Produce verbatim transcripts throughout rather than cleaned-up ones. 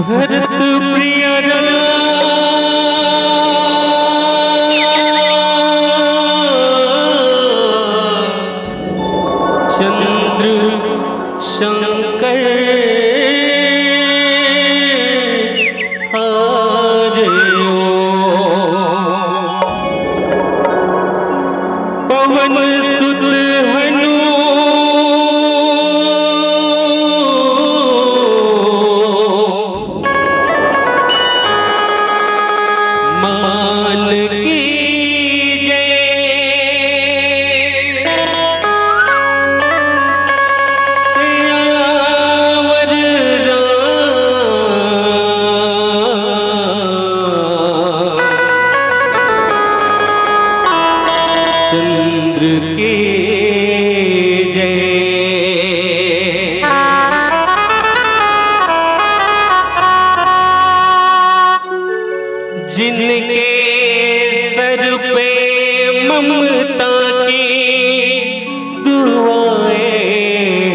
भरत प्रिय राम चंद्र शंकर हारे ओ। पवन सुत हनु मान की जय। सियावर रामचंद्र की जय। जिनके सर पे ममता की दुआएं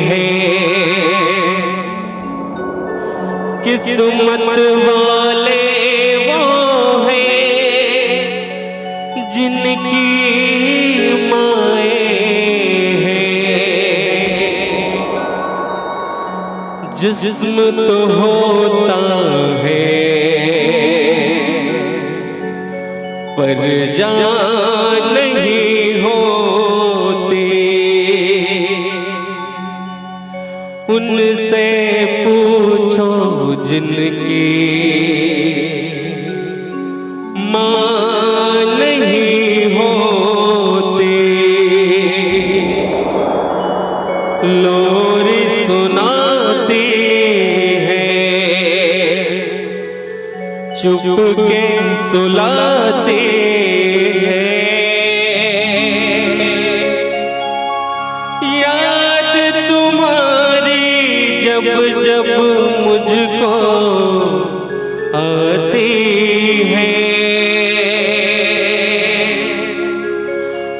हैं, किस्मत वाले वो हैं जिनकी माएं हैं। जिस्म तो होता है पर जान नहीं होती। उनसे पूछो जिनकी माँ नहीं होती। लोरी सुनाती है चुपके सुलाती है। याद तुम्हारी जब जब मुझको आती है,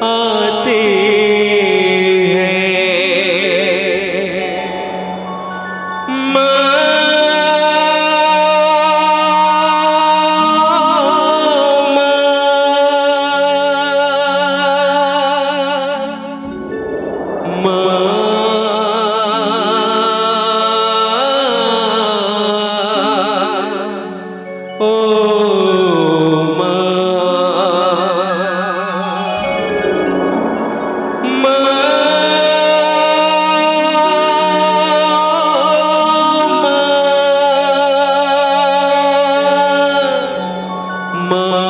आती है। माँ, माँ, माँ। ओ माँ, माँ, माँ।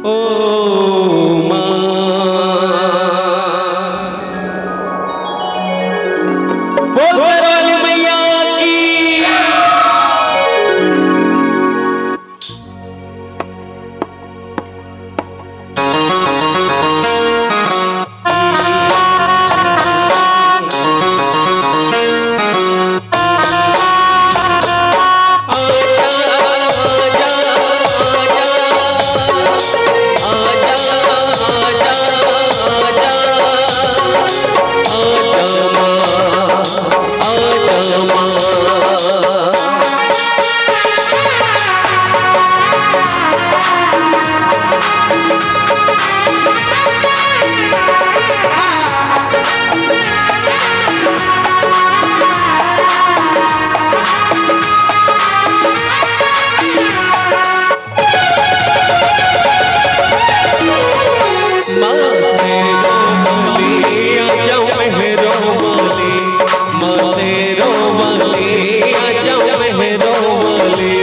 ओ माँ। बोल शेरावाली मैया की। माँ शेरों वाली, आजा मेहरों वाली, माँ शेरों वाली, आजा मेहरों वाली।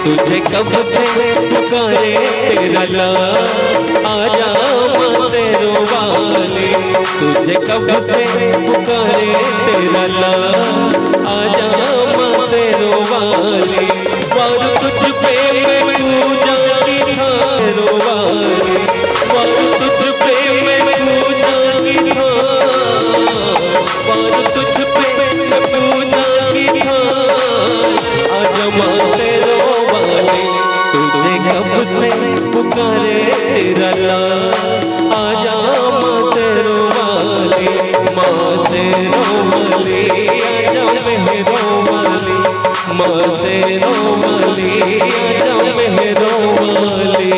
तुझे कब से पुकारे तेरा लाल, आजा माँ शेरों वाली। तुझे कब से पुकारे तेरा लाल, आजा माँ शेरों वाली। वार तुझ पे मैं पूजा की थारों वाली, वार तुझ पे मैं पूजा की थार, वार तुझ पे मैं पूजा की थार। आजा माँ शेरों वाली, तुझे कब से पुकारे तेरा लाल। आजा माँ शेरों वाली, माँ शेरों वाली। मेहरो वाली, माँ शेरो वाली, आजा मेहरो वाली।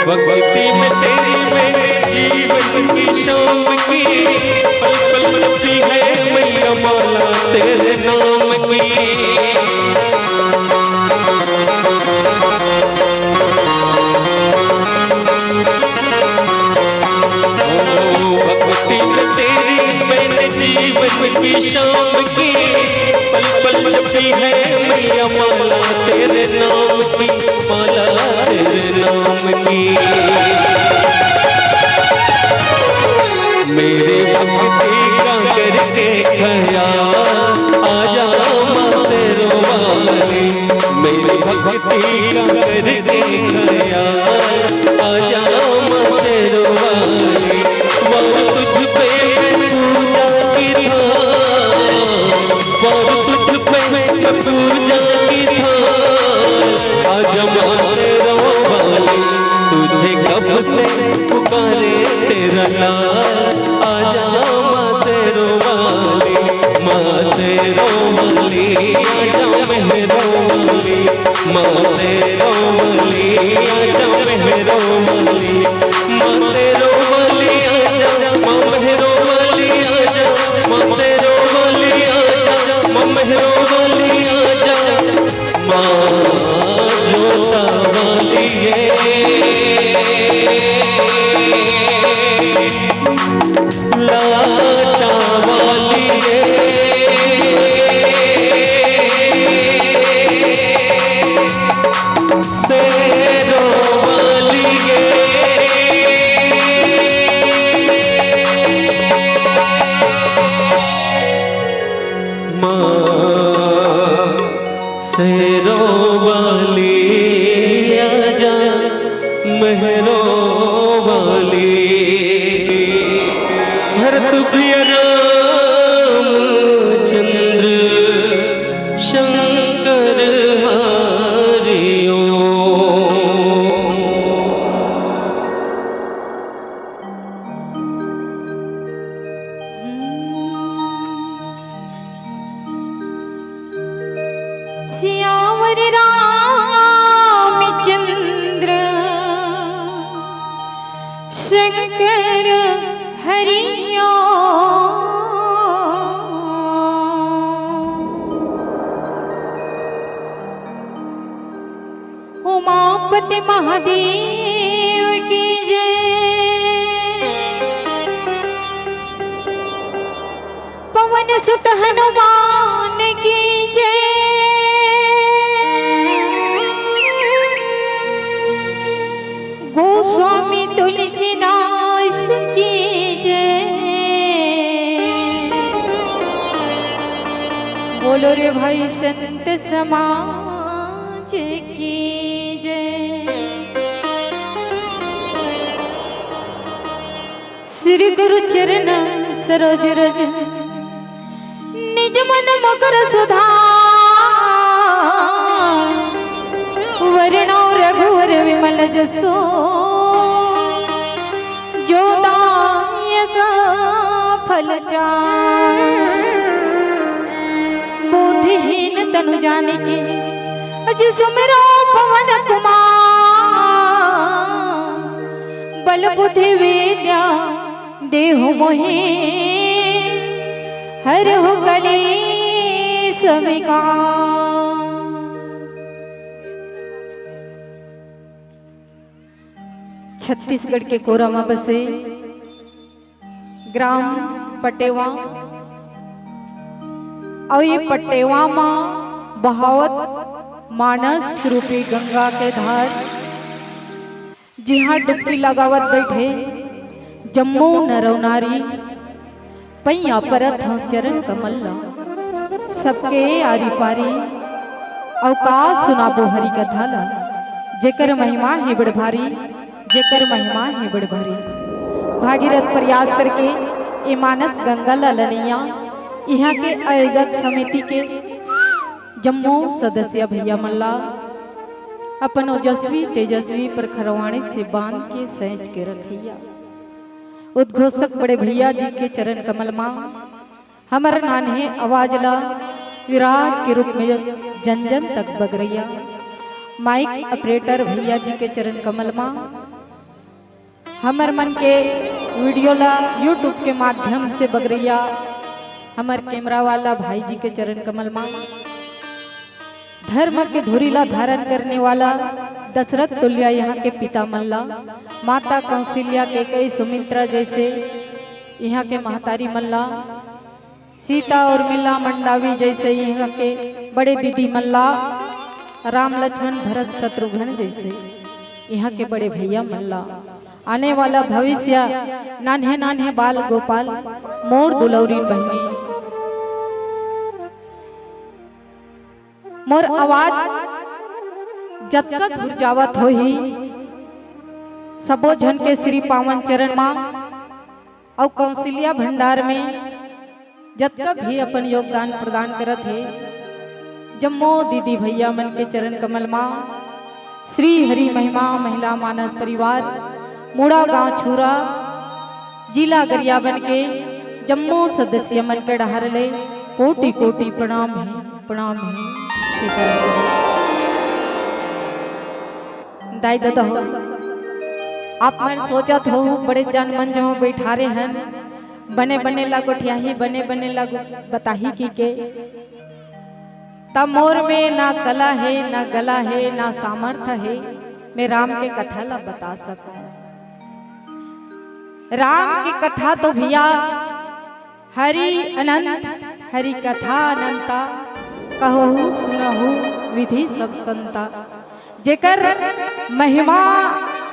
भक्ति में तेरी मैंने जीवन की शाम की, पल पल जपी है मैया माला तेरे नाम की। ओ भक्ति में तेरी मैंने जीवन की शाम की, पल पल जपी है मैया माला तेरे नाम की, माला तेरे नाम की। मेरे भक्ति का करके ख्याल, आजा माँ शेरो वाली। मेरी भक्ति का करके ख्याल, आजा माँ शेरो वाली। वार तुझ पे मैं पूजा की थाल, वार तुझ पे मैं पूजा की थाल, आजा माँ शेरो वाली। तुझे कब से पुकारे तेरा लाल, आजा माँ शेरो वाली, माँ शेरो वाली, आजा मेहरो वाली, माँ शेरो वाली, आजा मेहरो वाली, माँ शेरो वाली, आजा, माँ मेहरो वाली, आजा, माँ शेरो वाली, आजा, माँ मेहरो वाली, आजा, माँ जोता वाली है। लाटा वाली है, शेरों वाली है। माँ शेरों वाली आजा, मेहरों वाली। भरत प्रिय रामचंद्र शंकर हरि ओम। सियावर रामचंद्र शंकर हरि ओम। उमापति महादेव की जय। पवन सुत हनुमान की जय। गोस्वामी तुलसीदास की जय। बोलो रे भाई संत समाज की जय। श्री गुरु चरण सरोज रज, निज मन मुकुर सुधार। वरणो रघुवर विमल जसो, जो दायक फल चार। बुद्धिहीन तनु जानिके, अति सुमिरो पवन कुमार। बल बुद्धि विद्या देहु मोहे, हरहु कलेस विकार। छत्तीसगढ़ के कोरा म बसे ग्राम पटेवा अउ ये पटेवा म बहावत मानस रूपी गंगा के धार, जिहां डुबकी लगावत बइठे जम्मो नरौ नारी, पइयां परत हंव चरण कमल ला। सबके आरी पारी अउ का सुनाबो हरि कथा ला, जेकर महिमा हे बड़ भारी, जेकर महिमा हे बड़ भारी। भागीरथ प्रयास करके ए मानस गंगा ला लनइया, इहाँ के आयोजक समिति के जम्मो सदस्य भैया मन ला अपन ओजस्वी तेजस्वी प्रखरवाणी से बांध के सहेज के रखइया। उद्घोषक बड़े भैया जी के चरण कमल मा हमर नान्हे आवाज ला विराट के रूप में जन जन तक बगरइया, माइक ऑपरेटर भैया जी के चरण कमल मा हमर मन के वीडियो ला YouTube के माध्यम से बगरइया हमर कैमरा वाला भाई जी के चरण कमल मा धर्म के धुरी ला धारण करने वाला दशरथ तुल्या यहाँ के पिता मन ला, माता कौशल्या, कैकेयी, सुमित्रा जैसे यहाँ के महतारी मन ला, सीता उर्मिला मंडावी जैसे यहाँ के बड़े दीदी मन ला, राम लक्ष्मण भरत शत्रुघ्न जैसे यहाँ के बड़े भैया मन ला, आने वाला भविष्य नान्हे नान्हे बाल गोपाल, मोर दुलौरी बहिनी। मोर आवाज जतका दूर जावत होही, सबो झन के श्री पावन चरण मा अउ कौशल्या भंडार में जतका भी अपन योगदान प्रदान करत हे, जम्मो दीदी भैया मन के चरण कमल मा श्री हरि महिमा महिला मानस परिवार मुड़ा गांव छुरा, जिला गरियाबंद के जम्मो सदस्य मन के डहार ले कोटि कोटि प्रणाम हे, प्रणाम हे। दाई ददा हो, आप मन सोचत हो बड़े जन मन जहाँ बैठारे हन, बने बने ला गोठियाही, बने बने ला गो-, बताही की के। त मोर में ना कला हे, ना गला हे, ना सामर्थ हे, मैं राम के कथा ला बता सकूं। राम के कथा तो भैया हरि अनंत, हरि कथा अनंता, कहहु सुनहु विधि सब संता। जेकर महिमा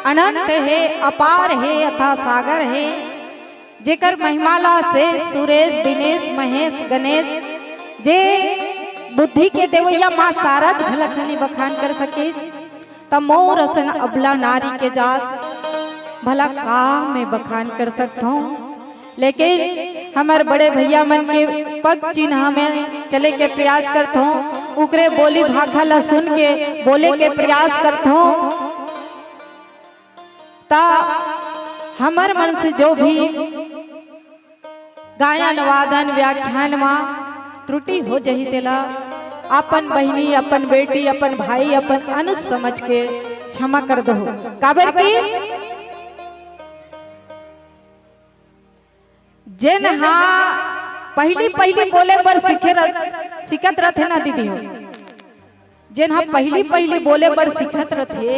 अनंत हे, अपार हे, अथाह सागर हे, जेकर महिमा ला शेष, सुरेश, दिनेश, महेश, गणेश, जे बुद्धि के देवैया माँ शारद घलक हनी बखान कर सके, त मोर असन अबला नारी के जात भला का मैं बखान कर सकत हूँ। लेकिन हमर बड़े भैया मन के पग चिन्हा में चले के प्रयास करत हूँ, उकरे बोली भाखा ला सुन के बोले के प्रयास करत हूँ। त हमर मन से जो भी गायन, वादन, व्याख्यान मा त्रुटि हो जही, तेला अपन बहिनी, अपन बेटी, अपन भाई, अपन अनुज समझ के क्षमा कर दो। काबर कि जेन हा पहिली पहिली बोले बर सीखे रह-, सीखत रथे ना दीदी हो, जेन हा पहिली पहिली बोले बर सीखत रथे,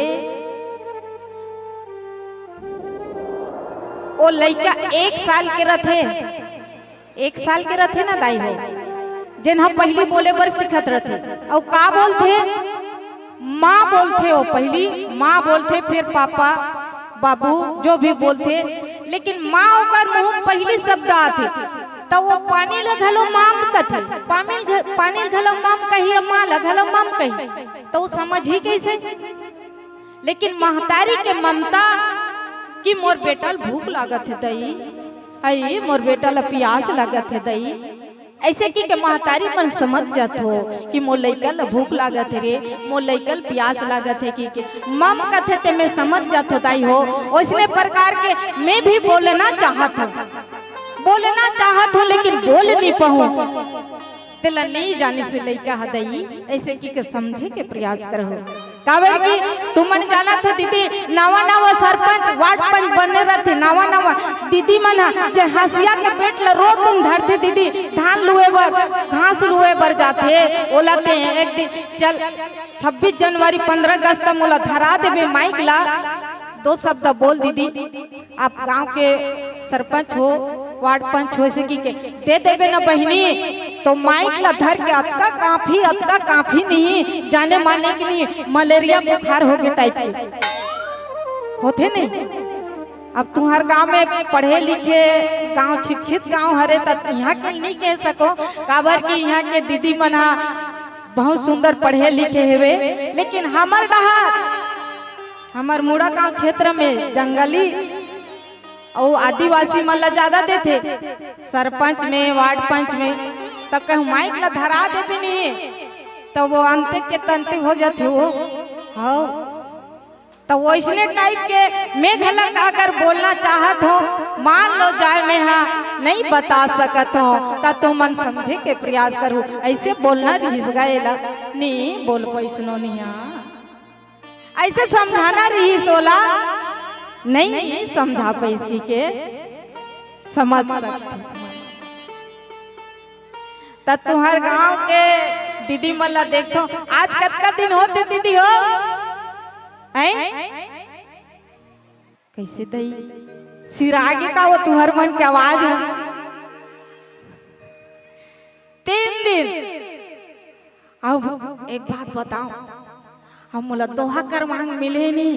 ओ लइका एक साल के रथे, एक साल के रथे ना दाई हो, जेन हा पहिली बोले बर सीखत रथे, अउ का बोलथे? माँ बोलथे। ओ पहिली माँ बोलथे, फिर पापा, बाबू, जो भी बोलथे, लेकिन माँ ओकर मुँह म पहिली शब्द आथे, त वो पानी ल घलो माम कथे, पानी ल घ-, पानी ल घलो माम कही, माँ ल घलो माम कही, त वो समझही कइसे? लेकिन महतारी के ममता कि मोर बेटा ल भूख लागत हे दई, अई मोर बेटा ल पियास लागत हे दई, अइसे कि के महतारी मन समझ जात हो कि मोर लइका ल भूख लागत हे रे, मोर लइका ल पियास लागत हे कि के मम कथे ते मैं समझ जात हो दाई हो। ओइसने प्रकार के मैं भी बोलना चाहत हूँ, बोलना चाहत हूँ लेकिन बोल नहीं पाऊँ। तेला नहीं जानिस लइका ह दई, अइसे कि के समझे के प्रयास करहु। काबर कि तुमन जानत हो दीदी, नवा नवा सरपंच, वार्ड पंच बने रथे, नवा नवा दीदी मन ह जे हंसिया के पेट ल रोज दिन धरथे दीदी, धान लुए बर, घास लुए बर जाथे, ओला ते एक दिन चल छब्बीस जनवरी, पंद्रह अगस्त मोला धरा देबे माइक ला, दो शब्द बोल दीदी। आप गांव के सरपंच हो, वार्ड पंच हो, अइसे कि के दे देबे ना बहिनी, तो माइक ला धर के अतका कांपही, अतका कांपही नहीं, जाने माने कि नहीं, मलेरिया बुखार हो गे टाइप के होथे नहीं। अब तुंहर गांव में पढ़े लिखे गांव, शिक्षित गांव हरे, त इहाँ के नहीं कह सको, काबर कि इहाँ के दीदी मन हा बहुत सुंदर पढ़े लिखे हेवे, लेकिन हमर डहर, हमर मुड़ागांव क्षेत्र में जंगली अउ आदिवासी मन ला ज्यादा देथे, सरपंच में, वार्ड पंच में, त कहूँ माइक ला धरा देबे नहीं, त वो अंते के तंते हो जाथे वो। हाँ, त वैसने टाइप के मैं घला अगर बोलना चाहत हो, मान लो जाए मैं हा नहीं बता सकत हो, त तुमन समझे के प्रयास करू। ऐसे बोलना रिहिस गा एला, नहीं बोल पैसनो नहीं हा। ऐसे समझाना रिहिस ओला, नहीं समझा पैस की के समझ सकत। त तुहर गांव के दीदी मन ला देखथो, आज कतका दिन होते दीदी हो? हैं? कैसे दई? सिरागे का वो तुहर मन के आवाज है? तीन दिन। अब एक बात बताओ, हम मोला दोहा क्रमांक मिले नी,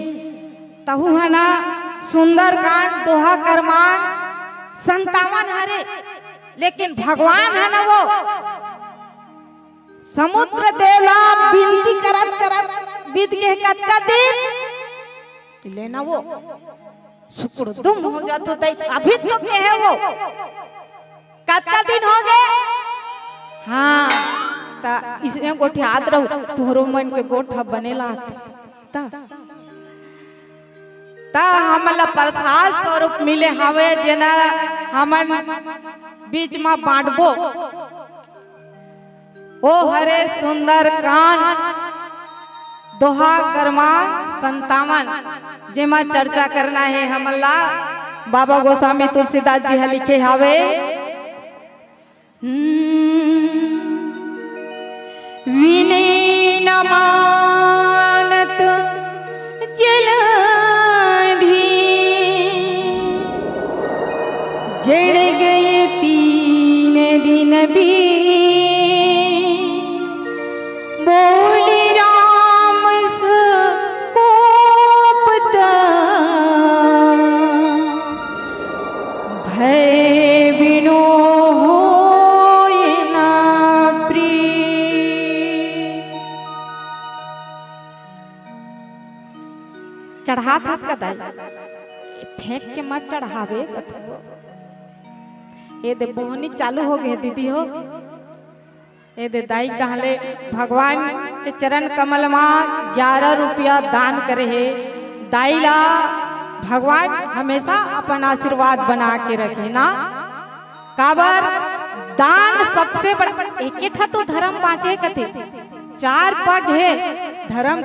तहू है ना, सुंदरकांड दोहा क्रमांक संतावन हरे, लेकिन भगवान है ना वो समुद्र देव ला बिनती करत करत बीत गे कतका दिन, ले ना वो सुकुड़दुम हो जात होता है। अभी तो कहे वो कतका दिन हो गे? हाँ, त इसने गोठियात रहू, तुहरो मन के गोठ ह बने लात। त, त हमन ला प्रसाद स्वरूप मिले हवे, जेना हमन बीच म बांटबो। ओ हरे सुंदरकांड, दोहा क्रमांक संतावन, जेमा चर्चा करना हे हमन ला, बाबा गोस्वामी तुलसीदास जी ह लिखे हावे। हम्म, विनय न मानत जलधि, जड़ गए तीन दिन बीत। बोले राम स कोप त, भय बिनु होय ना प्रीत। चढ़ात हस का दाई? फेंक के मत चढ़ावे कथुआ। ए दे बोहनी चालू हो गे दीदी हो। ए दे दाई कहले भगवान के चरण कमल मा ग्यारह रुपया दान करे हे। दाई ला भगवान हमेशा अपन आशीर्वाद बना के रखे ना। काबर दान सबसे बड़ा, एके ठा तो धर्म बांचे कथे, चार पग हे धर्म,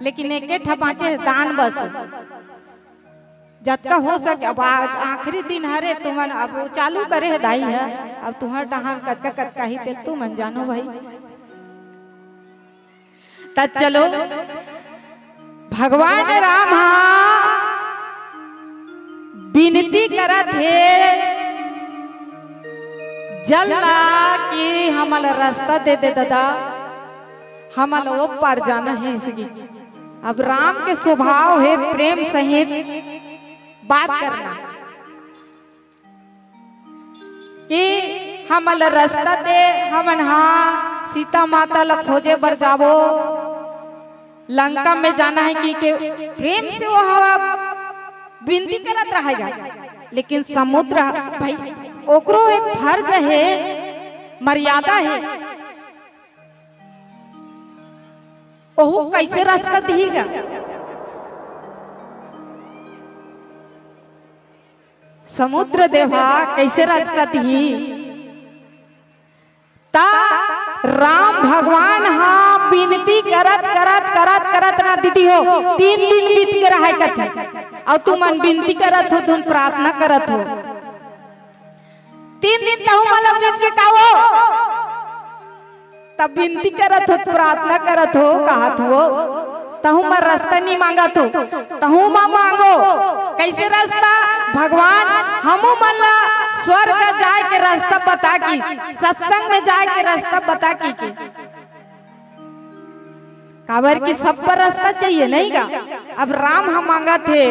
लेकिन एके ठा बांचे हे दान बस। जतका हो सके, अब आज आखिरी दिन हरे तुमन, अब वो चालू करे हे दाई ह, अब तुहर डहान कतका कतका ही ते तुमन जानो भाई। त चलो, भगवान राम हा बिनती करत हे जल ला कि हमन ला रास्ता दे दे दादा, हमन ला ओ पार जाना हे इसकी। अब राम के स्वभाव हे प्रेम सहित बात करना। कि हमन ला रास्ता दे, हमन हा सीता माता ला खोजे बर जाबो, लंका में जाना हे कि के प्रेम से वो हवा बिनती करत रहेगा। लेकिन समुद्र भाई, ओकरो एक फर्ज हे, मर्यादा हे, ओहू कैसे रास्ता दिही गा? समुद्र देवा कैसे रास्ता दिही? त राम भगवान हा बिनती करत, करत, करत, करत ना दीदी हो, तीन दिन बीत गे रहा हे कथे, अउ तुमन बिनती करत हो, तुम प्रार्थना करत हो, तीन दिन तहूँ मन ला बीत गे का वो? तब बिनती करत हो, प्रार्थना करत हो, कहत हो, तहूँ मन रास्ता नहीं मांगत हो, तहूँ मन मांगो। कैसे रास्ता? भगवान हमू मन ला स्वर्ग जाए के रास्ता बता की, सत्संग में जाए के रास्ता बता की, की। काबर कि सब पर रास्ता चाहिए, नहीं का? अब राम ह मांगत हे,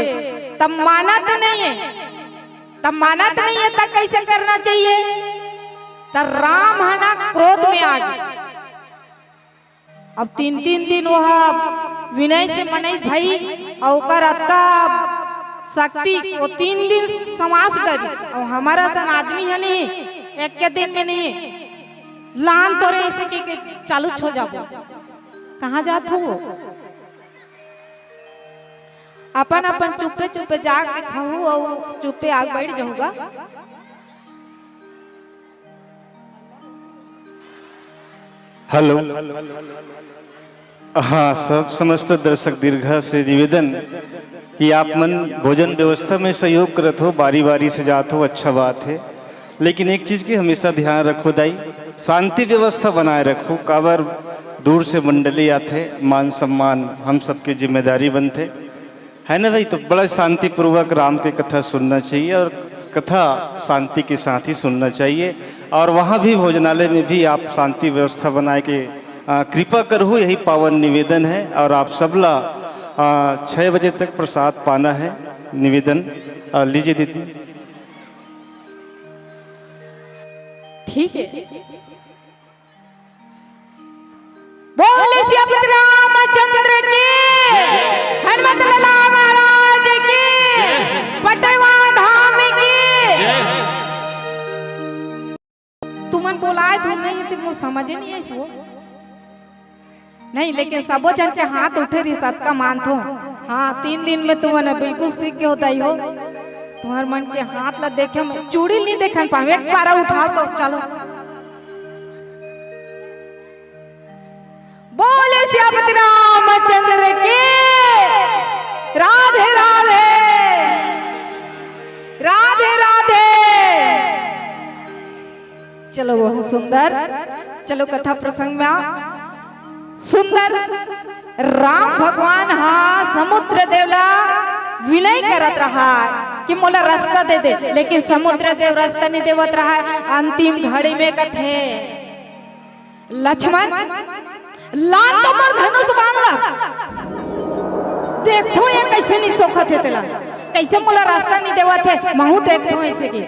तब मानत नहीं हे, तब मानत नहीं हे, तब कैसे करना चाहिए? त राम ह ना क्रोध में आ गे। अब तीन तीन दिन वो विनय से मनईस भाई, अउ ओकर अतका शक्ति, वो तीन दिन समास डरिस। अउ हमर असन आदमी हे नहीं, एक के दिन में नहीं, लान तोरे ऐसे के, के चालू हो जाबो। कहाँ जात हो? अपन अपन चुप्पे चुप्पे जाके खाहू अउ चुप्पे आग बैठ जाहू गा। हेलो। हाँ, सब समस्त दर्शक दीर्घा से निवेदन कि आप मन भोजन व्यवस्था में सहयोग करत हो, बारी बारी से जात हो, अच्छा बात है, लेकिन एक चीज के हमेशा ध्यान रखो दाई, शांति व्यवस्था बनाए रखो। काबर दूर से मंडली आथे, मान सम्मान हम सबके जिम्मेदारी बनथे, है ना भाई? तो बड़ा शांतिपूर्वक राम के कथा सुनना चाहिए और कथा शांति के साथ ही सुनना चाहिए। और वहाँ भी भोजनालय में भी आप शांति व्यवस्था बनाए के, आ, कृपा करहु, यही पावन निवेदन है। और आप सबला, आ, छः बजे तक प्रसाद पाना है, निवेदन। आ, लीजिए दीदी। ठीक है। बोले सियापति रामचंद्र की, हनुमत लाला महाराज की, पटेवा धाम की। तुमन बोलाए तो नहीं थे, मुझे समझ नहीं आई सो। नहीं, लेकिन सबो जन के हाथ उठे रही, सतका मानथो। हाँ, तीन दिन में तुमन बिल्कुल सीख के होता ही हो। तुम्हार मन के हाथ ला देखे में चूड़ी नहीं देखन पावे, एक बार उठाओ तो चलो। बोले सियापति रामचंद्र की। राधे राधे, राधे राधे। चलो, बहुत सुंदर। चलो, कथा प्रसंग में आ। सुंदर। राम भगवान हा समुद्र देव ला विनय करत रहा कि मोला रास्ता दे दे, लेकिन समुद्र देव रास्ता नहीं देवत रहा। अंतिम घड़ी में कथे, लक्ष्मण, लान तो मोर धनुष बाण ला। देखथो ये कैसे नहीं सोखत हे तेला, कैसे मोला रास्ता नहीं देवत हे, महू देखथो ऐसे की।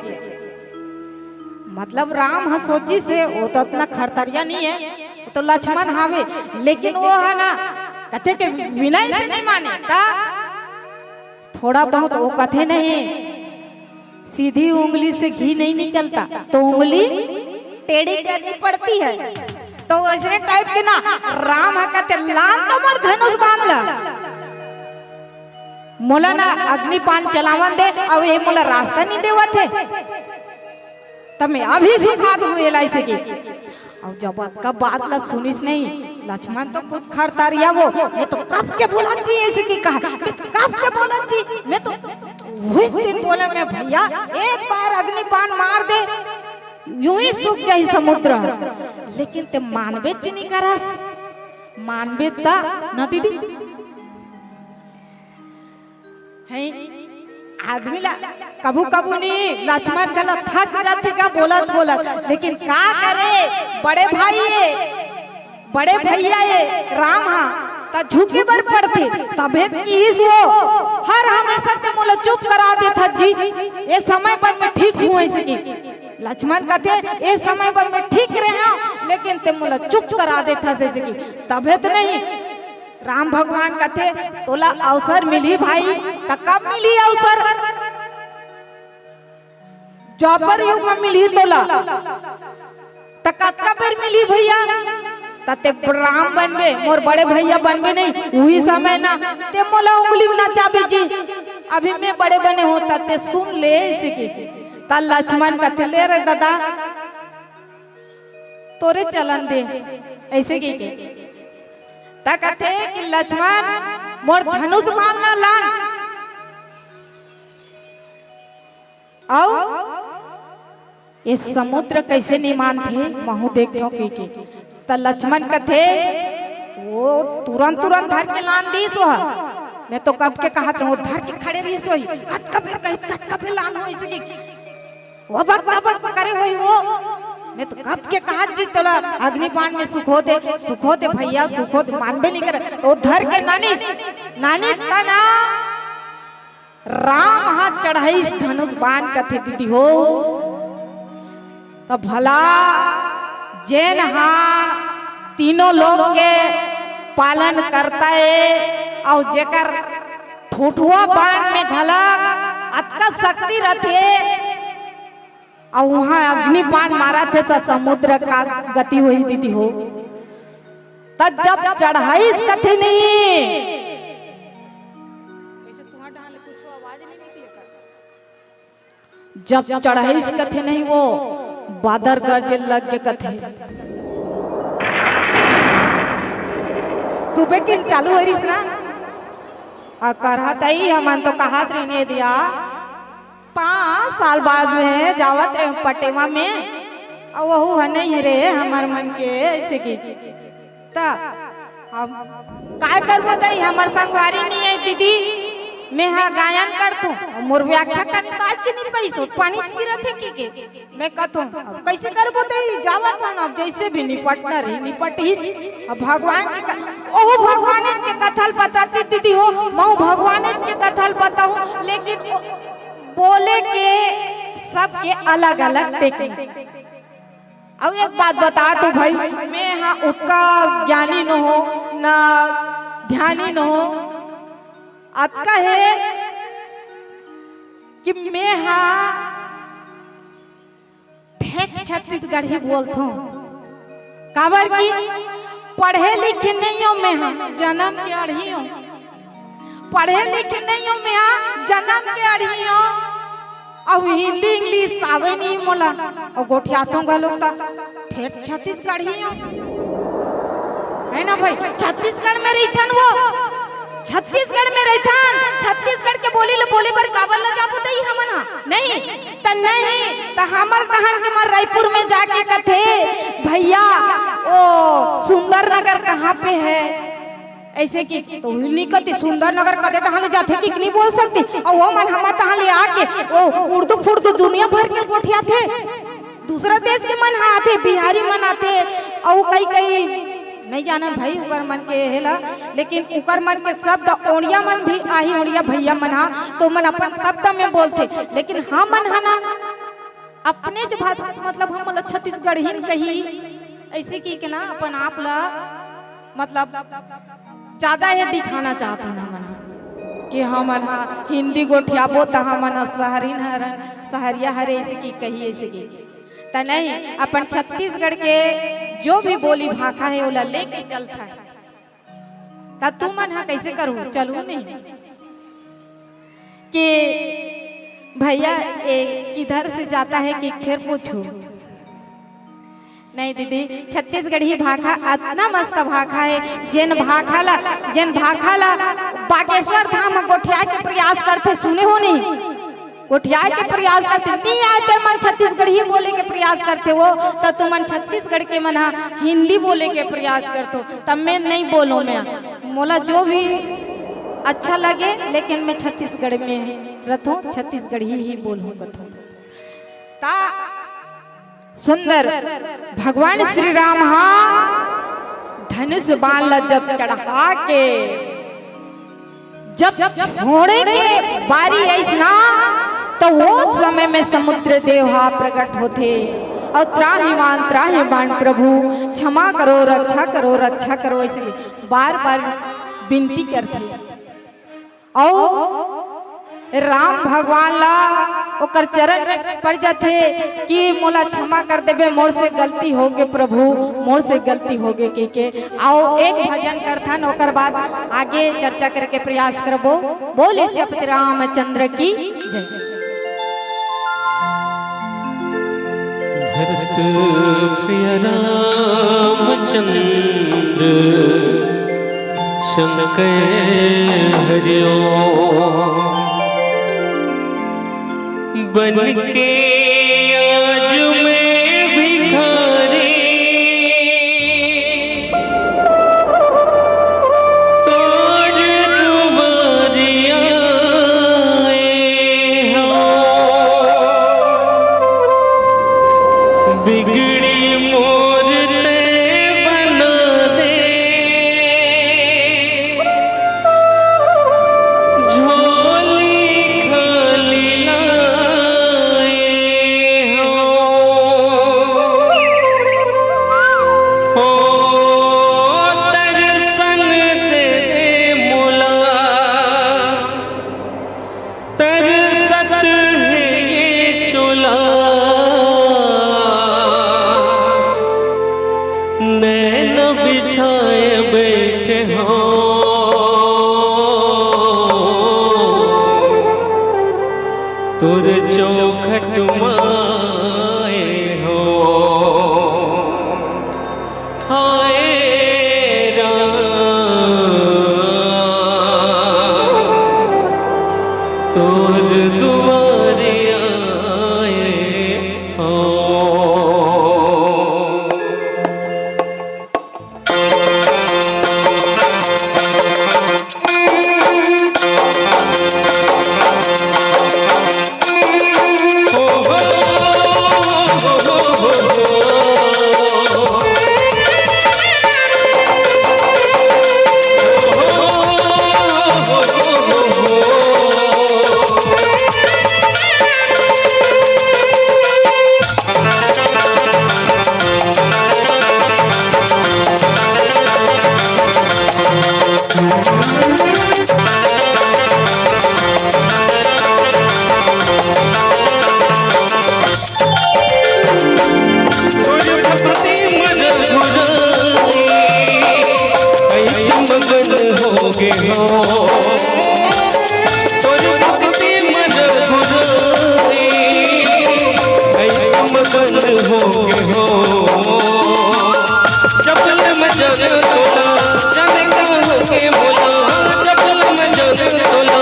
मतलब राम ह सोचिस हे, वो तो अतना खरतरिया नहीं है, वो तो लक्ष्मण हावे, लेकिन वो है ना, कथे के विनय से नहीं माने, ता थोड़ा बहुत वो कथे नहीं, सीधी उंगली से घी नहीं निकलता, तो उंगली टेढ़ी करनी पड़ती है। तो वैसने टाइप के ना राम ह कथे, लान तो मोर धनुष बाण ला, मोला ना अग्निपान चलावन दे, अउ ये मोला रास्ता नहीं देवत हे, त मैं अभी सुखा दूं एला ऐसे की। अउ जब अतका बात ला सुनिस नहीं, लक्ष्मण तो खुद खरतरिया वो, मैं तो कब के बोलन जी ऐसे की कहा, मैं तो कब के बोलन जी, मैं तो वही दिन बोला मैं, भैया एक बार अग्निपान मार दे, यूं ही सूख जाही समुद्र, लेकिन ते मानबेच नहीं करस, मानबे त न दीदी। हैं? आदमी ला कभू कभू नहीं, लक्ष्मण घला थक जाथे का बोलत बोलत, लेकिन का करे, बड़े भाई ये, बड़े भैया ये राम हा, त झुके बर पड़थे। तभे किहिस वो, हर हमेशा ते मोला चुप करा देथस जी, ये समय पर मैं ठीक हूँ ऐसे की। लक्ष्मण कथे, ये समय पर मैं ठीक रहा, लेकिन ते मोला चुप करा देथस ऐसे की। तभे तो नहीं, राम भगवान कथे, तोला अवसर मिलही भाई, त कब मिलही अवसर? द्वापर युग में मिलही तोला, त कतका बेर मिलही भैया? त ते राम बनबे, मोर बड़े भैया बनबे नहीं, उही समय ना ते मोला उंगली में नचाबे जी। अभी मैं बड़े बने हो, त ते सुन ले ऐसे की। त लक्ष्मण कथे, ले रे दादा, तोरे चलन दे, ऐसे की के। त कथे कि लक्ष्मण, मोर धनुष बाण ला लान। अउ ये समुद्र कैसे नहीं मानथे, महू देखथो की के। त लक्ष्मण कथे, वो तुरंत तुरंत धर के लान दीस वो। मैं तो कब के कहत रहूं, धर के खड़े रहिस होही, कतका बेर कही, कतका बेर लान हो इसकी। वो बक बक बक करे होही वो। मैं तो कब के कहत जी तोला अग्निपान में सुखो दे, सुखो दे भैया, सुखो दे, मानबे नहीं करे। तो धर के नानी, नानी तना राम हा चढ़ाईस धनुष बाण कथे दीदी हो। तो भला जेन हा तीनों लोग के पालन करता है, अउ जेकर ठोठुआ बाण में घलक अतका शक्ति रथे, अउ वहां अग्नि बाण मारत हे, त समुद्र का गति होही दीदी हो। त जब चढ़ाईस कथे नहीं, जब चढ़ाईस कथे नहीं, वो बादर गरजे लग गे कथे। सुबह किन चालू हो रहीस ना, अउ करहा तई हमन तो कहत रहिन ए दिया, पांच साल बाद में जावत रहे पटेवा में, अउ वहू ह नहीं रे हमर मन के, ऐसे की। त अब काय करबो दई, हमर संगवारी नहीं है दीदी, मैं हा गायन करथों, मोर व्याख्या करे तो आज नहीं पैसो, पानी गिरत है की के। मैं कथों, अब कैसे करबो दई, जावत हन, अब जैसे भी निपटना रही, निपट ही। अब भगवान के क-, ओहू भगवान के कथल बताती दीदी हो, महू भगवान के कथल बताऊं, लेकिन ओ-, बोले के सबके अलग-अलग टेक्निक। अउ एक बात बता तू भाई, मैं हा उतका ज्ञानी न हो, ना ध्यानी न हो, अतका है कि मैं हा ठेठ छत्तीसगढ़ी बोलथों। काबर कि पढ़े लिखे नहीं हो मैं हा, जनम के अड़ही हो। पढ़े लिखे नहीं हो मैं हा, जनम के अड़ही हो। अउ हिंदी इंग्लिश आवे नहीं मोला, अउ गोठियाथों घलोक त ठेठ छत्तीसगढ़ी हो, है ना भाई? छत्तीसगढ़ में रहिथन वो, छत्तीसगढ़ में रहिथन, छत्तीसगढ़ के बोली ल बोले बर काबर ल जाबो दई हमन हा? नहीं, त नहीं, त हमर तहन के मन रायपुर में जाके कथे, "भैया, ओ सुंदर नगर कहाँ पे है?" ऐसे की तो नी कथे, सुंदर नगर कथे तहाँ ले जाथे कि नहीं बोल सकती। अउ वो मन हमर तहाँ ले आके ओ उर्दू फुर्दू दुनिया भर के गोठियाथे, दूसरा देश के मन हा आथे, बिहारी मन आथे, अउ कई कई नहीं जानन भाई उकर मन के हेला, लेकिन उकर मन के शब्द ओड़िया मन भी आही, ओड़िया भैया मन हा, तो मन अपन शब्द में बोलथे, लेकिन हमन हा ना अपने ज भाषा, मतलब हमन ला छत्तीसगढ़ी कही, ऐसे की के ना अपन आप ला मतलब ज्यादा ये दिखाना चाहत हन हमन ह कि हमन ह हिंदी गोठियाबो त हमन ह सहरिन हरन, सहरिया हरे ऐसे की कही, ऐसे की त नहीं। अपन छत्तीसगढ़ के जो भी बोली भाखा है ओला लेके चलत हन। त तुमन ह कैसे करू, चलू नहीं कि भैया ये किधर से जाता है कि फिर पूछू। नहीं दीदी, छत्तीसगढ़ी भाखा अतना मस्त भाखा है, जेन भाखा ला, जेन भाखा ला बागेश्वर धाम म गोठियाए के प्रयास करथे, सुने हो नहीं? गोठियाए के प्रयास करथे, नहीं आए ते मन छत्तीसगढ़ी बोले के प्रयास करथे वो, त तुमन छत्तीसगढ़ के मन ह हिंदी बोले के प्रयास करथो, तब मैं नहीं बोलो मैं। मोला जो भी अच्छा लगे, लेकिन मैं छत्तीसगढ़ में रथों, छत्तीसगढ़ी ही बोलूं कथों। ता सुंदर भगवान श्री राम हा धनुष बाण ला जब चढ़ा के जब छोड़े के बारी आइस ना, तो वो समय में समुद्र देव हा प्रकट होथे और त्राहिमाम त्राहिमाम प्रभु, क्षमा करो, रक्षा करो, रक्षा करो, ऐसे बार बार विनती करथे। अउ राम भगवान ला ओकर चरण में पड़ जाथे कि मोला क्षमा कर देबे, मोर से गलती होगे प्रभु, मोर से गलती होगे कहिके। अउ एक भजन करथन, ओकर बाद आगे चर्चा करे के प्रयास करबो। बोले सियापति रामचंद्र की जय। भरत प्रिय रामचंद्र शंकर हरिओ। बन के आज मैं भिखारी, तोर दुआरे आए हो। बिगड़ी मोर ते बना दे, झोली खाली लाए नैन बिछाए बैठे हो, तोर चौखट माए हो। हाय राम, तोर दुआरे आए हो। तोर भक्ति मधुराई, ऐसे मगन हो गे हो। तोर भक्ति मधुराई, ऐसे मगन हो गे हो। जब ले मैं जाने तोला, जाने का हो के बोला। जब ले मैं जाने तोला,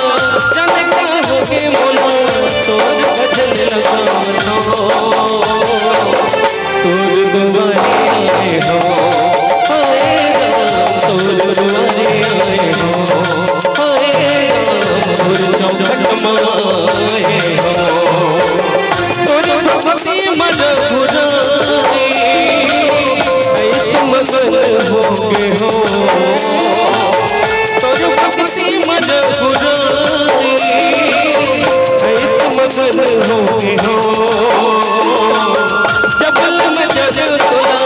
जाने का हो के बोला। तोर भजन लगावत हो, तोर दुआरे आए हो। हाय राम, तोर दुआरे आए हो। हाय राम, तोर चौखट माए हो। तोर भक्ति मधुराई, ऐसे मगन हो गे हो। तोर भक्ति मधुराई, ऐसे मगन हो गे हो। जब ले मैं जाने तोला,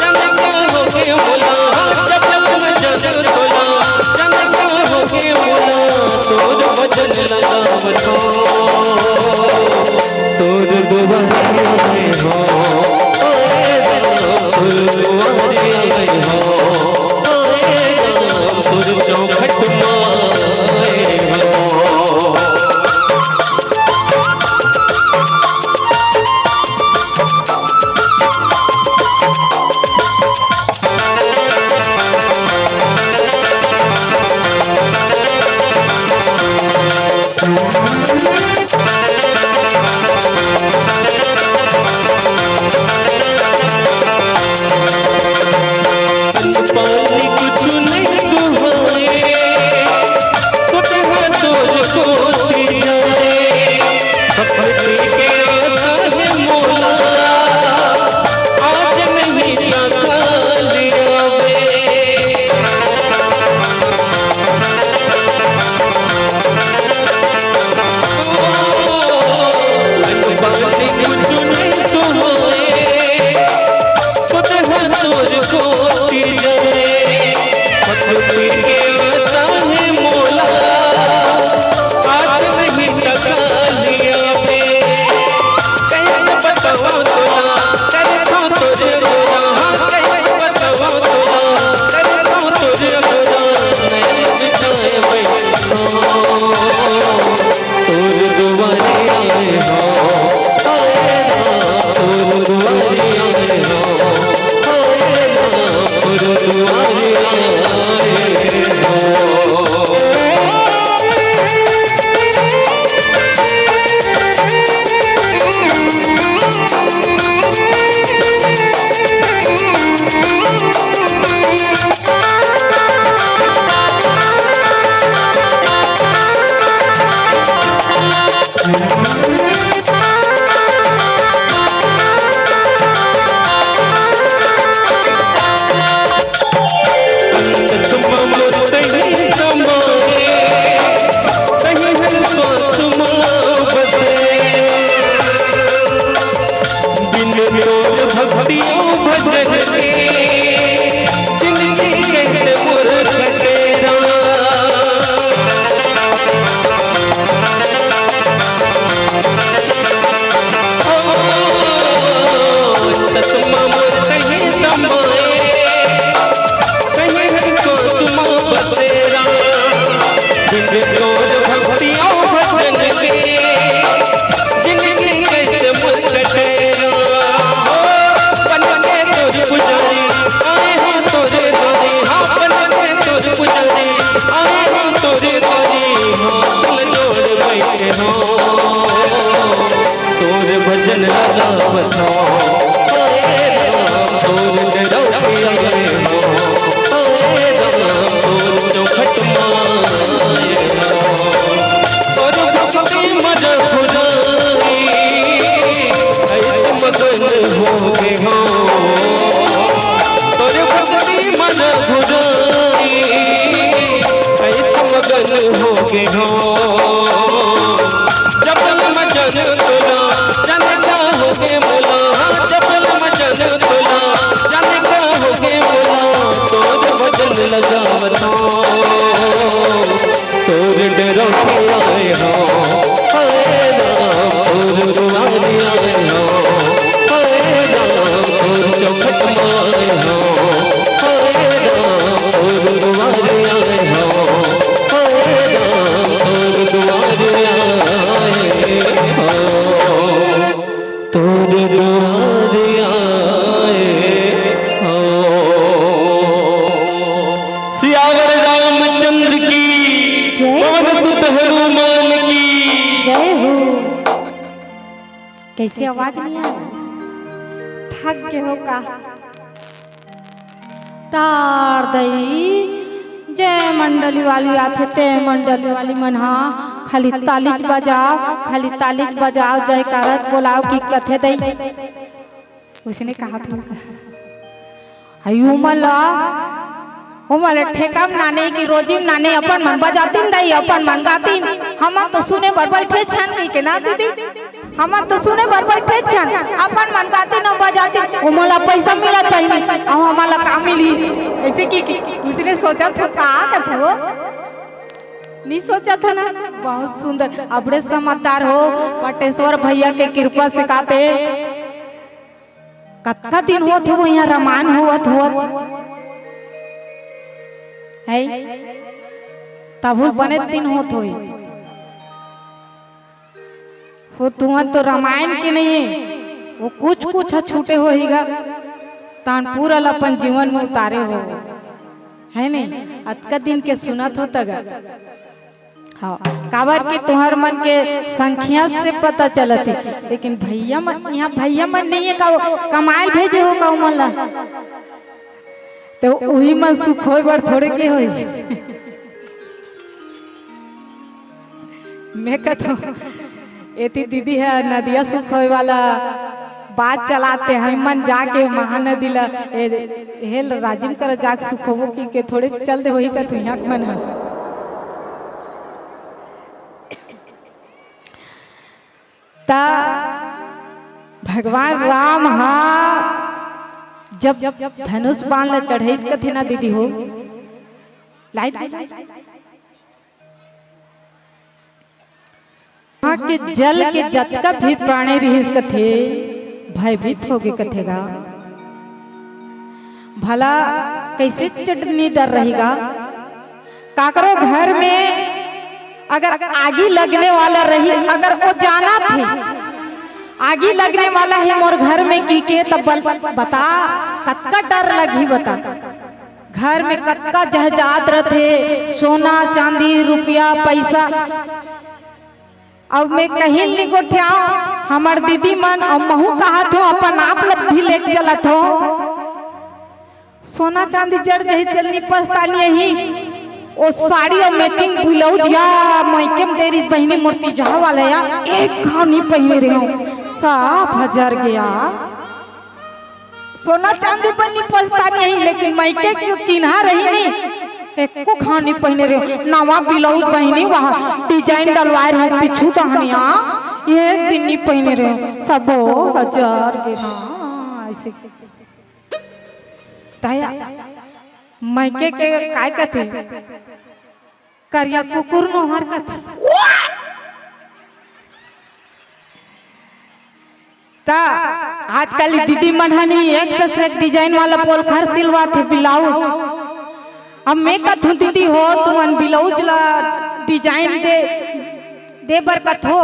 जाने का हो के बोला। जब ले मैं जाने तोला, जाने का हो के बोला। तोर भजन लगावत हो, तोर दुआरे आए हो। हाय राम, तोर दुआरे आए हो। हाय राम, तोर चौखट माए हो। पानी कुछ नहीं सुहाए, सुख है तोर कोती जाए। भक्ति के आता है मोला, आज नहीं तो काल आवे। अनबानी कुछ नहीं सुहाए, सुख है तोर कोती जाए। भक्ति के आता है मोला, आज नहीं तो काल आवे। कैसे बतावा तोला, करे तो तुझे बोला। हाँ, कैसे बतावा तोला, करे तो तुझे बोला। नैन बिछाए बैठे हो, तोर दुआरे आए हो। हाय राम, तोर दुआरे आए हो। हाय राम, तोर दुआरे आए हो। आए हो, आए राम तोर चौखट माए हो। तोर भक्ति मन भुलाई, ऐत मगन हो गे हो। तोर भक्ति मन भुलाई, ऐत मगन हो गे हो। चपल मचन तोला, जाने का होगे मोला। चपल मचन तोला, जाने का होगे मोला। तोर भजन लगावत हो, तोर डरौठे आए हो। हाय राम, तोर दुआरे आए हो। हाय राम, तोर चौखट माए हो। हाय राम, तोर दुआरे आए हो। हाय राम, तोर दुआरे आए हो। तोर दुआरे आए हो। सियावर रामचंद्र की, जय पवन हो। सुत हनुमान की। जय हो। कैसे आवाज नहीं आ रहा? थक गए हो का? तार दई, जय मंडली वाली आथे, ते मंडली वाली मन हा खाली तालीच बजाओ, खाली तालीच बजाओ, जयकारा बोलाओ कि कथे दई। उसने कहा था, हई उमन ला, उमन ला ठेका म नाने कि रोजी म नाने, अपन मन बजातिन दई, अपन मन गातिन, हमन तो सुने बर बैठे छन नहीं के ना दीदी। हमन तो सुने बर बैठे छन, अपन मन गातिन अउ बजातिन, ओमन ला पैसा मिलत रही, अउ हमन ला का मिली? ऐसे कि, कि उसने सोचत हो का कथो? नहीं सोचत है ना? बहुत सुंदर, अबड़े समझदार हो, पटेश्वर भैया के कृपा से काते। कतका दिन होत हो यहाँ रामायण होवत होवत है, तभू बने दिन होत होई। हो तुमन तो रामायण के नहीं है, वो कुछ कुछ ह छूटे होही गा, तान पूरा ल अपन जीवन में उतारे हो, है नहीं? अतका दिन के सुनत हो तगा। हाँ, काबर कि तुहर मन के संख्या से पता चलत है, लेकिन भैया मन, यहाँ भैया मन नहीं है का, वो कमाए भेजे हो का उमन ला? तो उही मन सुख होय बर थोड़े के होई। मैं कहत हूँ, एती दीदी है नदिया सुख होय वाला बात चलाते हैं, मन जाके महानदी ला, ए, हेल राजिम कर जाके सुख होबो कि के थोड़े चल दे वही कहत हूँ यहाँ मन है। त भगवान राम हा जब धनुष बाण ला चढ़ाइस कथे ना दीदी हो, लाइट, वहाँ के जल के जतका भी प्राणी रहिस कथे, भयभीत होगे कथे गा। भला कैसे चटनी डर रही गा? काकरो घर में अगर आगी लगने वाला रही, अगर वो जानथे आगी लगने वाला है मोर घर में की के, तब बल-, बता कतका डर लगही बता। घर में कतका जहजात रथे, सोना, चांदी, रुपया, पैसा। अब मैं कहीं नहीं गोठियाओ, हमर दीदी मन, अब महू कहत हो, अपन आप लग भी लेके चलत हो। सोना चांदी जड़ जही तेल निपस्तानी यही, ओ साड़ी और मैचिंग ब्लाउज या मायके में देरी बहिनी मूर्ति जहा वाला या, एक घाव नहीं पहिने रहे हो, साफ हजार गया। सोना चांदी बर नहीं पछतानी है, लेकिन मायके के जो चिन्हा रही नहीं, एको खान नहीं पहिने रहे। नवा ब्लाउज पहिने, वहाँ डिजाइन डलवाए रहे पीछू दहनिया, एक दिन नहीं पहिने रहे। सबो हजार के, हाँ, ऐसे। ताया, मायके के काय कथे? करिया कुकुर नोहर कथे। त आजकल दीदी मन ह नी एक से एक डिजाइन वाला पोलखर सिलवाथे ब्लाउज। अब मैं कथूं दीदी हो तुमन ब्लाउज ला डिजाइन दे, दे बर कथो,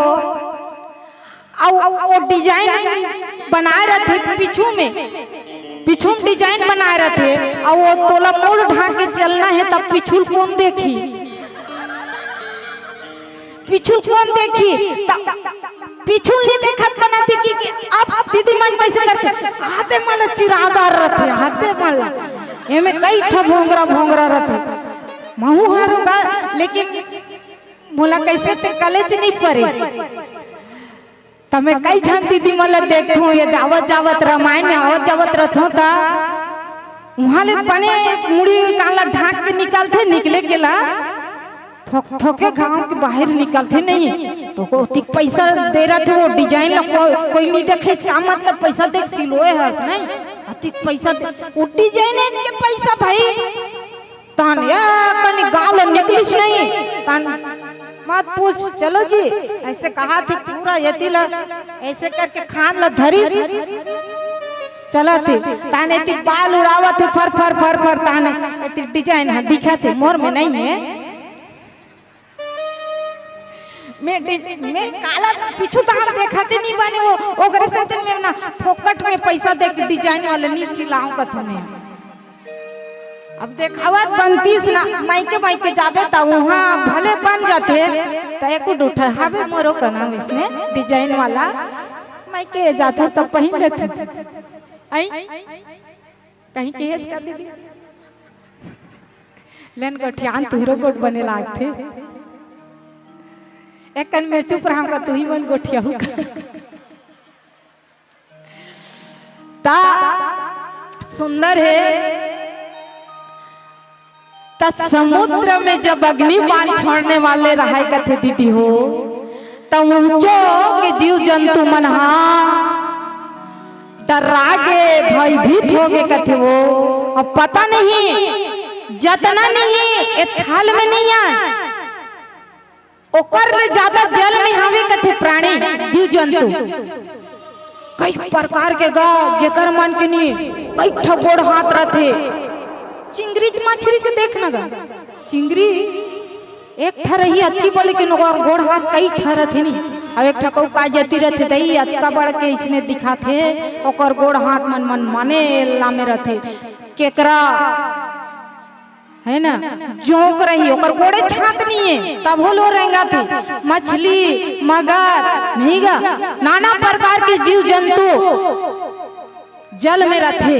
अउ ओ डिजाइन बनाए रथे पीछू में, पीछू में डिजाइन बनाए रथे, अउ ओ तोला मुड़ ढांके चलना है, तब पीछू ल कोन देखी? पीछू ल कोन देखी? त पीछू ल नहीं देखत बनाथे कि, कि अब दीदी मन कैसे करथे, आते मन ल चिरादार रथे, आते मन ल। एमे कई ठा भोंगरा भोंगरा रथे। महू हर होगा, लेकिन मोला कैसे ते कलेच नहीं परे। त मैं कई झन दीदी मन ला देखथों, ये आवत जावत रामायण में आवत जावत रथों त उहाँ ले बने मुड़ी कान ला ढांक के निकलथे, निकले के ला थोक थोके गांव के बाहर निकलथे नहीं, तो को अतिक पैसा दे रथे वो डिजाइन ला को, कोई नहीं देखे, का मतलब पैसा देके सिलोए हस नहीं, अतिक पैसा दे, वो डिजाइन के पैसा भाई। तान या कनी गांव ला निकलिस नहीं, तान मत पूछ। चलो जी, ऐसे कहा थी पूरा यति ला, ऐसे करके खान ला धरी चला थे। ताने ती बाल उड़ावत हे फर फर फर फर, ताने ती डिजाइन हा दिखा थे, मोर में नहीं है। मैं डि-, मैं काला पीछू तार देखा थे नहीं बने वो, ओकरे सेती मैं ना फोकट में पैसा दे के डिजाइन वाला नहीं सिलाऊं कथू मैं। अब देखावत बनतीस ना, माइके माइके जाबे त उहाँ भले बन जाथे, त एक उठा हावे मोरो कना इसने डिजाइन वाला, माइके जाथे त पहिन लेथे। आई कहीं के हेज कर दीदी। लेन गोठियान तुहरो गोठ बने लागथे। एकन में चुप रहा का, तुही मन गोठियाहू का। ता सुंदर है। त समुद्र में जब अग्नि बाण छोड़ने वाले रहाय कथे दीदी हो, त ऊंचो के जीव जंतु मन हा डर्रा गे, भयभीत हो गे कथे वो। अब पता नहीं, जतना नहीं ए थाल में नहीं आय, ओकर ले ज्यादा जल में हावे कथे प्राणी, जीव जंतु। कई प्रकार के गा, जेकर मन के नहीं, कई ठा गोड़ हाथ रथे। चिंगरी मछरी के देख ना गा, चिंगरी एक ठा रही अतकी बड़े के, नोकर गोड़ हाथ कई ठा रथे नहीं। अब एक ठा कऊ का जती रथे दई, अतका बड़ के इसने दिखाथे, ओकर गोड़ हाथ मन मन माने लामे रथे। केकरा है ना, जोंक रही, ओकर गोड़े छात नहीं है, तब हो लो रेंगाथे। मछली, मगर, नहीं गा, नाना प्रकार के जीव जंतु जल में रथे।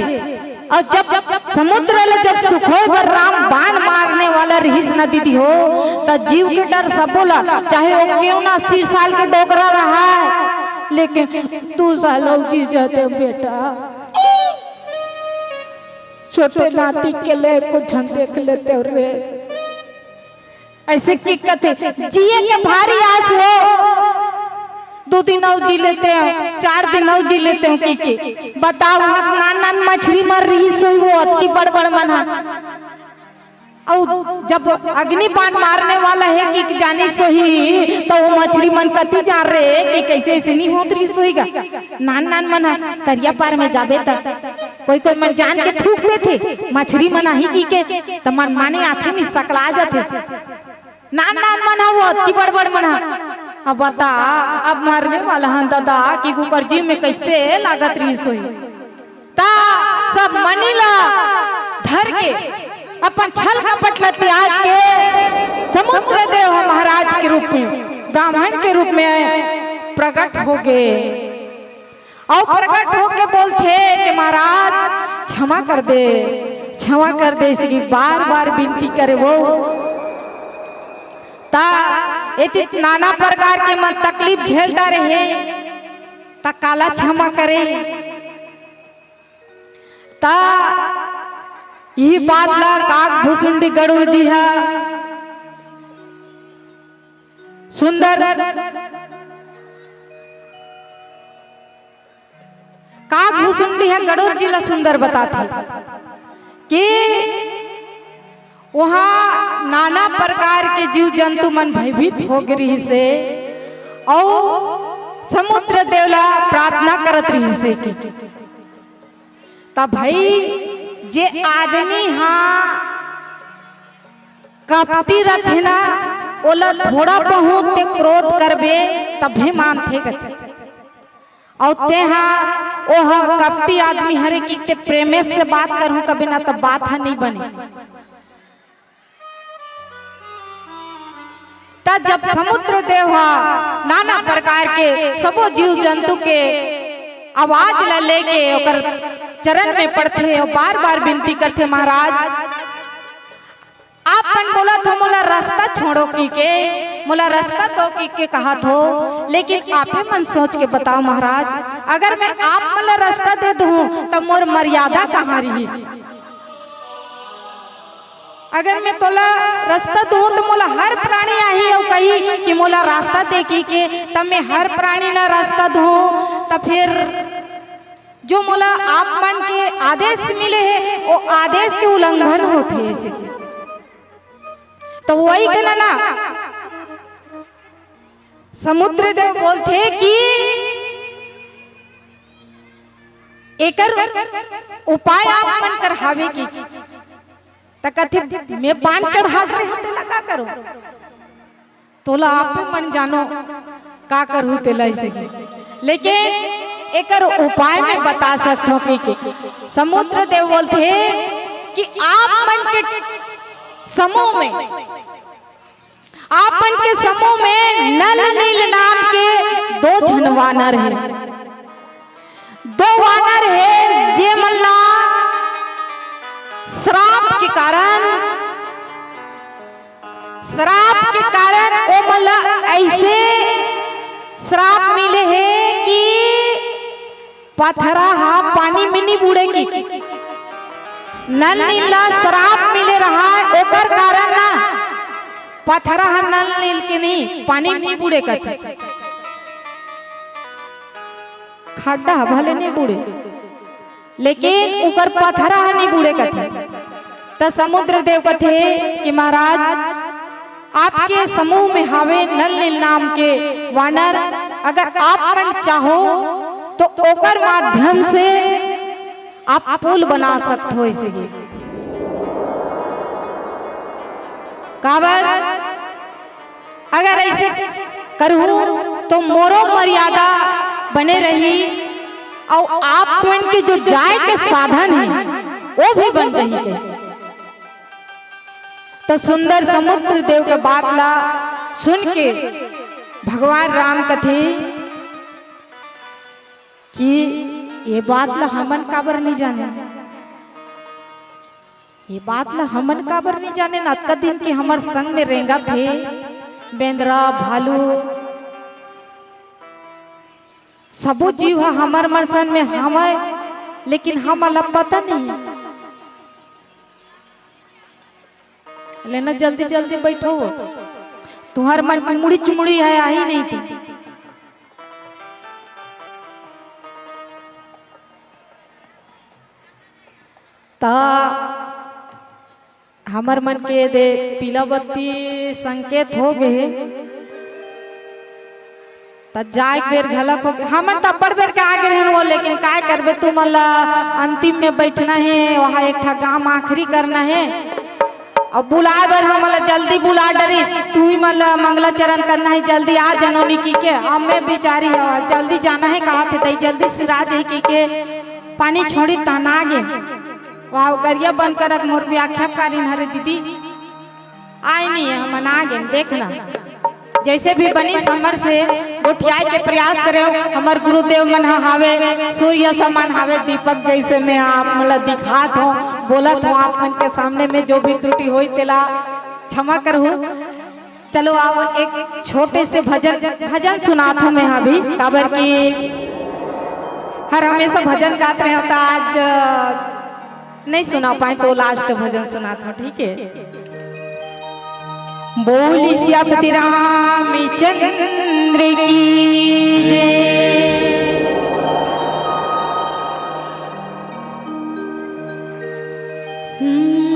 और जब समुद्र ले जब सुखोय बर राम बाण मारने वाला रहिस ना दीदी हो, त जीव के डर सबो ला, चाहे वो क्यों ना अस्सी साल के डोकरा रहा है, लेकिन दू साल अउ जी जाते बेटा, छोटे नाती के ले कुछ झन देख लेते रे। ऐसे की कथे, जिए के भारी आस हो, दू दिन अउ जी लेते हो, चार दिन अउ जी लेते हो, की के बताओ, हाथ नान नान मछरी मर रही सोई, वो अतकी बड़ बड़ मन हा। अउ जब अग्नि बाण मारने वाला है कि जानी सोही, तो वो मछरी मन कति जान रहे कि कैसे ऐसे नहीं होत रही सोही गा। नान नान मन हा तरिया पार में जाबे त कोई कोई मन जान के थूक देथे, मछरी मन आही की के, त मन माने आथे नहीं, सकला जाथे। नान नान मन हा वो अतकी बड़ बड़ मन हा। अब बता, अब मरने वाला हन दादा कि गुकर जी में कैसे लागत रही सोई। ता सब मनी ला धर के अपन छल कपट ला त्याग के समुद्र देव महाराज के रूप में, ब्राह्मण के रूप में प्रकट हो गए। अउ प्रकट होके बोलथे कि महाराज, क्षमा कर दे, क्षमा कर दे, इसकी बार बार विनती करे वो। ता एती नाना प्रकार के मन तकलीफ झेलता रहे, ता काला क्षमा करे। ता ये बात ला काक भुसुंडी गड़ूर जी हा सुंदर काक भुसुंडी ह गड़ोर जी ला सुंदर बताथे कि वहाँ नाना प्रकार के जीव जंतु मन भयभीत हो गे रिहिसे अउ समुद्र देव ला प्रार्थना करत रिहिसे कि त भाई जे आदमी हा कपटी रथे ना, ओला थोड़ा बहुत ते क्रोध करबे तभे मानथे कथे। अउ तेहा ओह कपटी आदमी हरे कि ते प्रेमे से बात करहूं कबे ना, त बात ह नहीं बने। त जब समुद्र देव ह नाना प्रकार के सबो जीव जंतु के आवाज ला लेके ओकर चरण में पड़थे अउ बार-बार विनती करथे, महाराज, आप मन बोलत हो मोला रास्ता छोड़ो कहिके, मोला रास्ता दो कहिके कहत हो, लेकिन आपे मन सोच के बताओ महाराज, अगर मैं आप मन ला रास्ता दे दूं, त मोर मर्यादा कहाँ रहिस? अगर मैं तोला रास्ता दूं, त मोला हर प्राणी आही अउ कही कि मोला रास्ता दे कहिके, त मैं हर प्राणी ला रास्ता दूं, त फिर जो मोला आप मन के आदेश मिले हे, वो आदेश के उल्लंघन होथे ऐसे। त वही कहना ना, समुद्र देव बोलथे कि एकर उपाय आप मन कर हावे कि, त कथे, "मैं पान चढ़ा रहे हो, तेला का करो?" तोला आप मन जानो का करहू तेला ऐसे। लेकिन एकर उपाय मैं बता सकथों कि, कि समुद्र देव बोलथे कि आप मन के समूह में, आप मन के समूह में नल नील नाम के दो झन वानर हे। दो वानर हे, जे मन ला श्राप के कारण, श्राप के कारण ओ मन ला ऐसे श्राप मिले हे कि पथरा हा पानी में नहीं बूड़े की। नल नील ला श्राप मिले रहा है, ओकर कारण ना पथरा हा नल नील के नहीं, पानी में नहीं बूड़े कथे। खड्डा भले नहीं बूड़े, लेकिन ओकर पथरा ह नहीं बूड़े कथे। त समुद्र देव कथे कि महाराज, आपके समूह में हावे नल नील नाम के वानर, अगर आप मन चाहो तो ओकर माध्यम से आप पुल बना सकत हो। ऐसे ही काबर अगर ऐसे करहू तो मोरो मर्यादा बने रही, अउ आप मन के जो जाए के साधन हे, वो भी बन जाही के। तो सुंदर समुद्र देव के बात ला सुन के भगवान राम कथे कि ये बात ला हमन काबर नहीं जाने, ये बात ला हमन काबर नहीं जाने न, अतका दिन के हमर संग में रेंगत हे, बेंदरा, भालू, सबो जीव ह हमर मन संग में हवय, लेकिन हमन ला पता नहीं। लेना जल्दी जल्दी बैठो, तुहर मन के मुड़ी चुमुड़ी है, आही नहीं थी। त हमर मन के दे पीला बत्ती संकेत हो गे हे। त जाए के बेर घलक हो गे। हमन त अब्बड़ बेर के आ गे रहेन वो, लेकिन काय करबे, तुमन ला अंतिम में बैठना हे, वहाँ एक ठा गाम आखिरी करना हे। अब बुलाए बर हमन ला जल्दी बुला डरी, तुही मन ला मंगलाचरण करना हे, जल्दी आ जनोनी की के, हमें बिचारी हवा, जल्दी जाना हे, कहा थे दई, जल्दी सिरा जाही की के, पानी छोड़ी तहना गे। वाह, गरिया बन करक मोर व्याख्या कारिन हरे दीदी। आय नहीं है, हमन आ गेन, देखना। जैसे भी बनी हमर से गोठियाए के प्रयास करे, हमर गुरुदेव मन ह हावे, सूर्य समान हावे, दीपक जैसे मैं आप मन ला दिखात हूँ, बोलत हूँ आप मन के सामने में जो भी त्रुटि होई तेला क्षमा करहू। चलो आओ एक छोटे से भजन, भजन सुनात हूँ मैं अभी, काबर कि हर हमेशा भजन गात रहे हो तो आज नहीं सुना पाए तो लास्ट भजन सुनात हूँ, ठीक है? बोली सियापति रामचंद्र की जय। हम्म।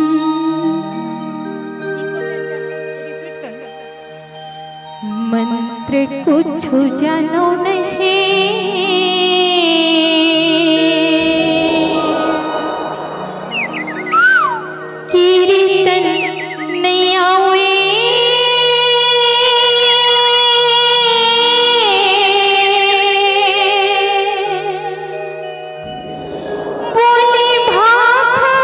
मंत्र कुछु जानो नहीं, कीर्तन नहीं आवे। बोली भाखा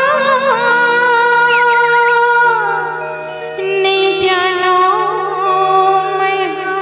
नहीं जानो मैं हा।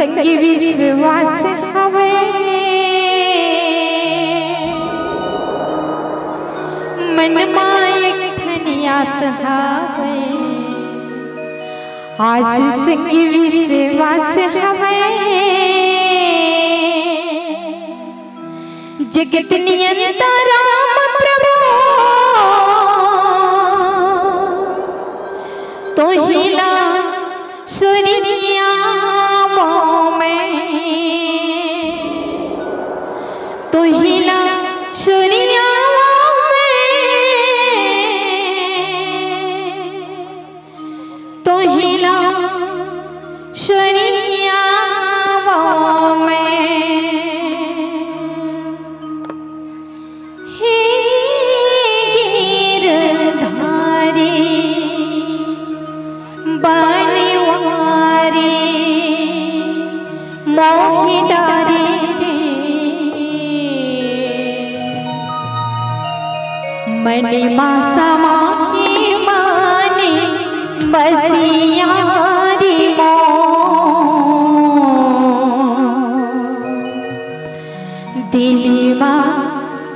संग विश्वास हवे, मन मा एक ठन आस हवे, आस संग विश्वास हवे। जगत नियंता राम प्रभु, तोहिला सुनिया वो मैं, तोहिला सुनिया वो मैं, तोहिला सुनिया वो मैं। हे गिरधारी बनवारी मोहि डारे रे, मनी मा समा के मानी बसिया रे मोर। दिल मा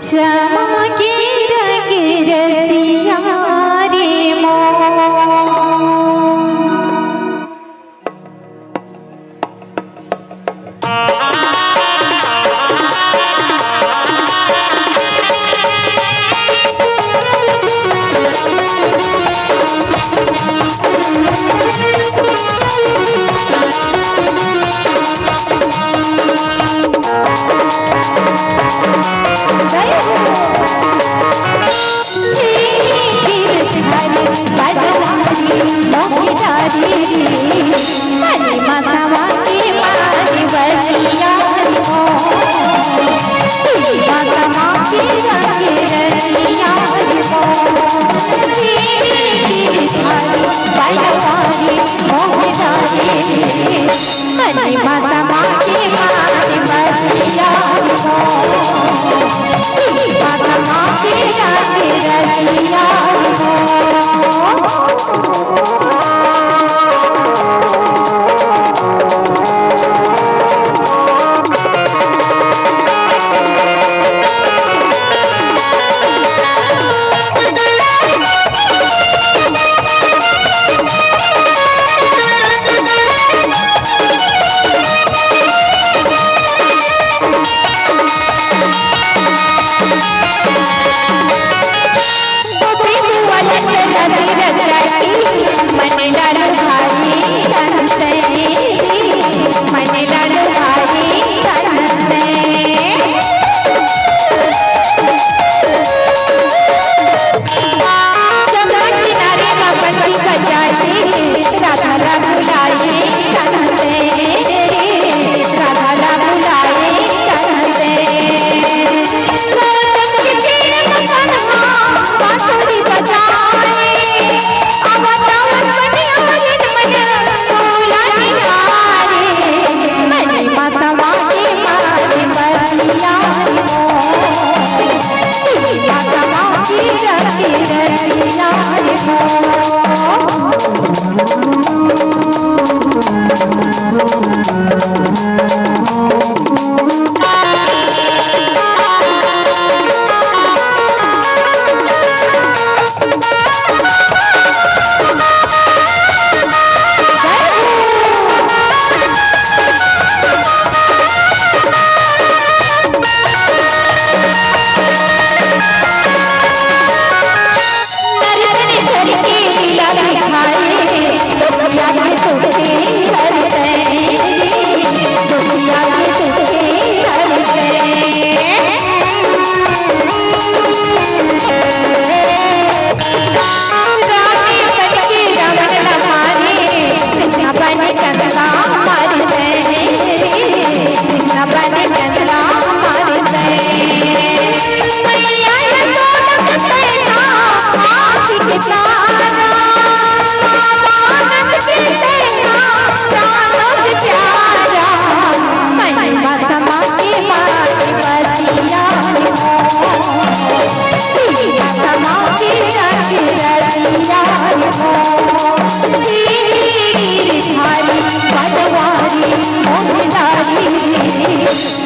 समा के रंग रसिया रे मोर।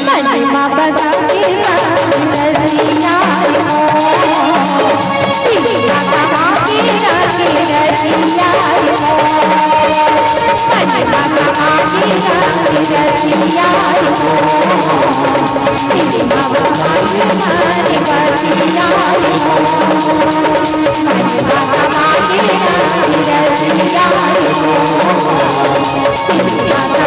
मन मा बसा के रानी रसिया हो। तेरी माता के रानी रसिया हो। मन मा बसा के रानी रसिया हो। तेरी माता के रानी रसिया हो। मन मा बसा के रानी रसिया हो। तेरी माता